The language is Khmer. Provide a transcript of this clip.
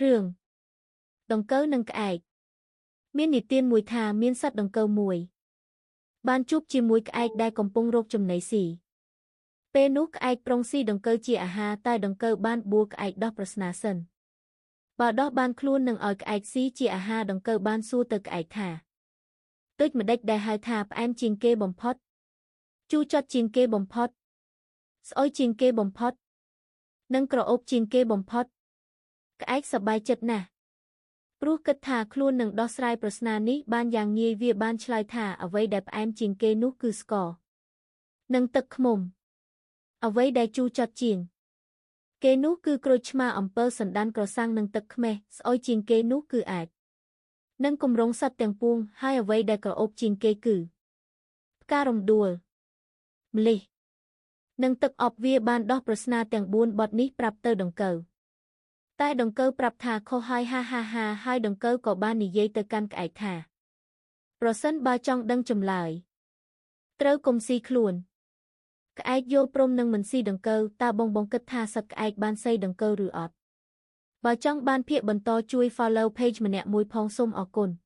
រឿងដង្កូវនិងក្អែកមាននិទានមួយថាមានសត្វដង្កូវមួយបានជួបជាមួយក្អែកដែលកំពុងរកចំណីស៊ីពេលនោះក្អែកប្រុងស៊ីដង្កូវជាអាហារតែដង្កូវបានបួលក្អែកដោះប្រស្នាសិនបើដោះបានខ្លួននឹងឲ្យក្អែកស៊ីជាអាហារដង្កូវបានសួរទៅក្អែកថាដូចម្ដេចដែលហៅថាផ្អែមជាងគេបំផុតជូរចត់ជាងគេបំផុតស្អុយជាងគេបំផុតនិងក្រអូបជាងគេបំផុតក្អែកសប្បាយចិត្តណាស់ព្រោះគិតថាខ្លួននឹងដោះស្រាយប្រស្នានេះបានយ៉ាងងាយវាបានឆ្លើយថាអ្វីដែលផ្អែមជាងគេនោះគឺស្ករនិងទឹកឃ្មុំអ្វីដែលជូរចត់ជាងគេនោះគឺក្រូចឆ្មាអំពិលសណ្ដានក្រសាំងនិងទឹកខ្មេះស្អុយជាងគេនោះគឺអាចនិងគម្រងសត្វទាំងពួងហើយអ្វីដែលក្រអូបជាងគេគឺផ្ការំដួលម្លិះនិងទឹកអប់វាបានដោះប្រស្នាទាំង4បទនេះប្រាប់ទៅដង្កូវតែដង្កូវប្រាប់ថាខុសហើយហាហាហាហើយដង្កូវក៏បាននិយាយទៅកាន់ក្អែកថាប្រសិនបើចង់ដឹងចម្លើយត្រូវកុំស៊ីខ្លួនក្អែកយល់ព្រមនឹងមិនស៊ីដង្កូវតើបងបងគិតថាសត្វក្អែកបានស៊ីដង្កូវឬអត់បើចង់បានភាគបន្តជួយ follow page ម្នាក់មួយផងសូមអរគុណ។